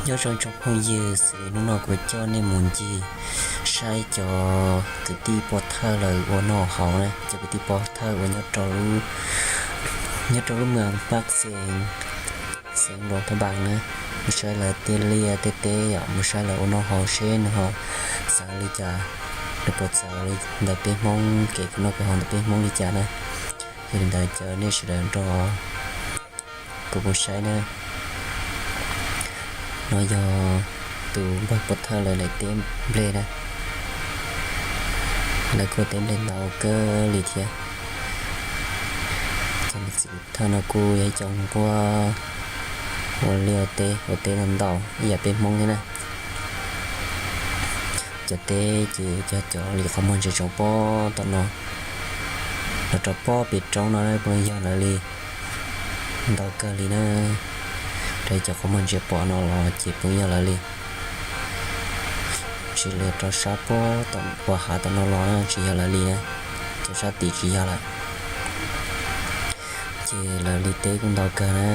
Nyob zoo tsoom phooj ywg, xws li hnub no kuv coj nej mus ncig saib cov kwv tij pov thawj lawv ua noj haus na, cov kwv tij pov thawj uas nyob rau lub, nyob rau lub moos Paj Xees, xeev Luas Thaj Npas na. Mus saib lawv tej liaj tej teb yom, mus saib lawv ua noj haus seb nws ho txawv li cas, nws puas txawv li ntawm peb Hmoob kev noj kev haus ntawm peb Hmoob li cas na. Yog li ntawd caw nej sawv daws nrog kuv mus saib na. No yog tus npawg pov thawj lawv daim teb nplej na. Lawv kuj teb nplej ntau kawg li thiab. Cov niam txiv pov thawj no kuj yog ib co nquag ua liaj ua teb, ua teb ntau ntau ib yam peb Hmoob thiab na. Cov teb ces cov, cov li qhov muag ntsia tsoom pob tom no, los rau pob pem roob no puas yog lawv li, ntau kawg li na. Rau cov qhov muag ntsia pom no los ces puas yog lawv li. Tsis li rau sab pob tom uas hav tom no los na tsis yog lawv li na, cov sab tim tsis yog lawm. Ces lawv li teb kuj ntau kawg na.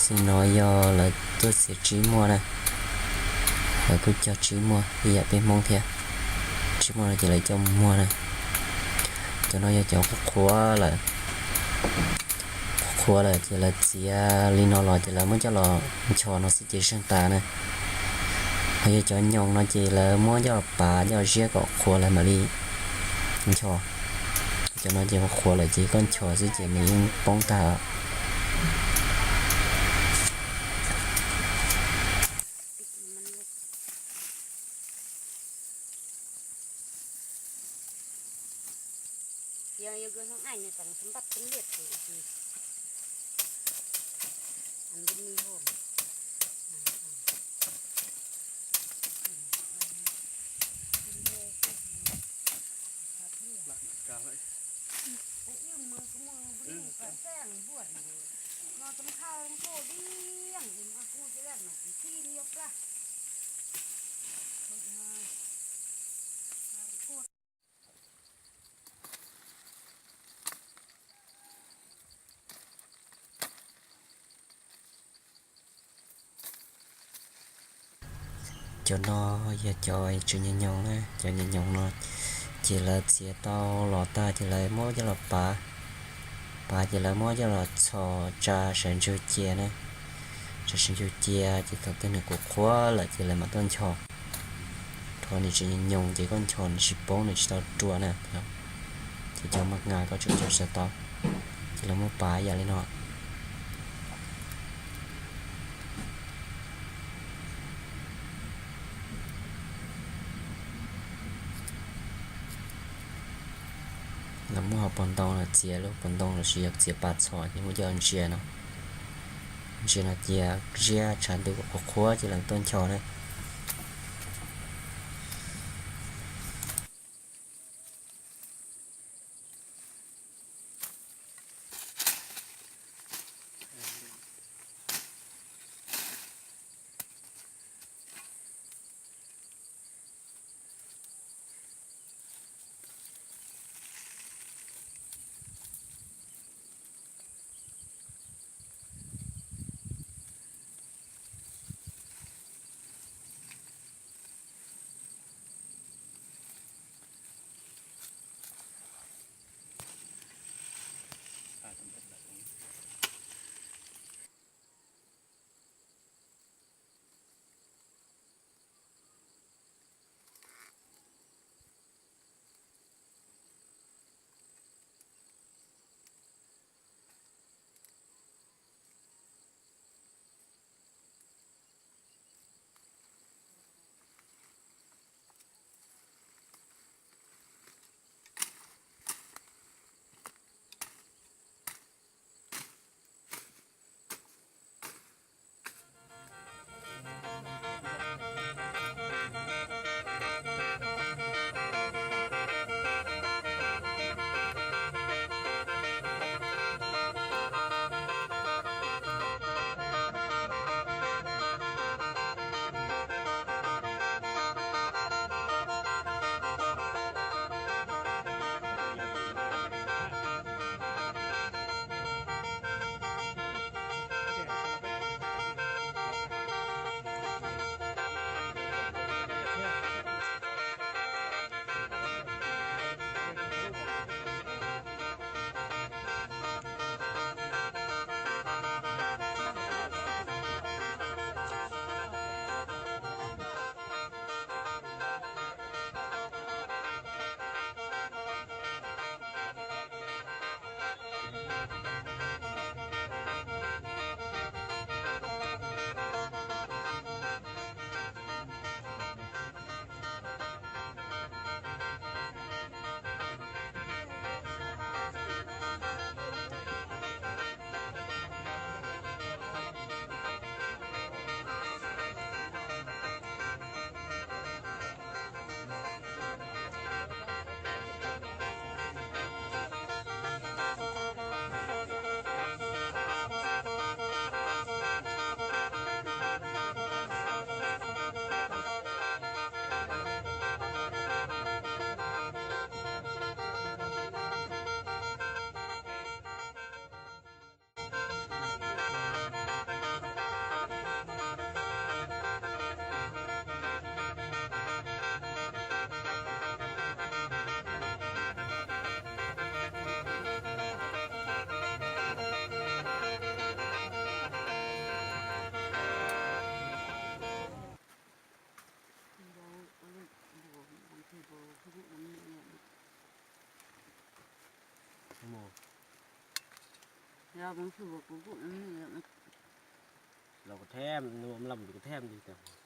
Xwb no yog lawv tuaj txiav tsib muaj na, lawv kuj cog tsib muaj ib yam peb Hmoob thiab. Tsib muaj no ces lawv coj mus muag na. Cov no yog cov qhuav qhuav lawm, qhuav qhuav lawm ces lawv txiav li no los ces lawv muab coj los nchos no xwb ces zeeg tas na. Ho yog cov nyoos no ces lawv muab coj los pav coj ziab kom qhuav lawm mam li nchos. Cov no ces qhuav lawm ces koj nchos xwb ces nws yeej poob tag. Cov no yog cov tseem nyoos nyoos na, cov nyoos nyoos no ces lawv txiav tau los tag ces lawv muab coj los pav, pav ces lawv muab coj los txhos tsa sawv ntsug cia na, tsa sawv ntsug cia ces thaum twg nws qhuav qhuav lawm ces lawv mam tuaj nchos. Rau nws tseem nyoos ces koj nchos nws tsis poob nws tsis tau rua na. Ces cov mas nas koj tseem nchos tsis tau, ces lawv muab pav yam li no. Lawv muab hauv paus ntoo los txiav lub paus ntoo los sis yog txiav pas txhos ces muab coj ntsia no, ntsia no cia ziab tshav ntuj qhuav qhuav ces lawv tuaj nchos na. Yog mus xyuas kuv kuj, los kuv theb, nws ua mlom kuv theb li tas.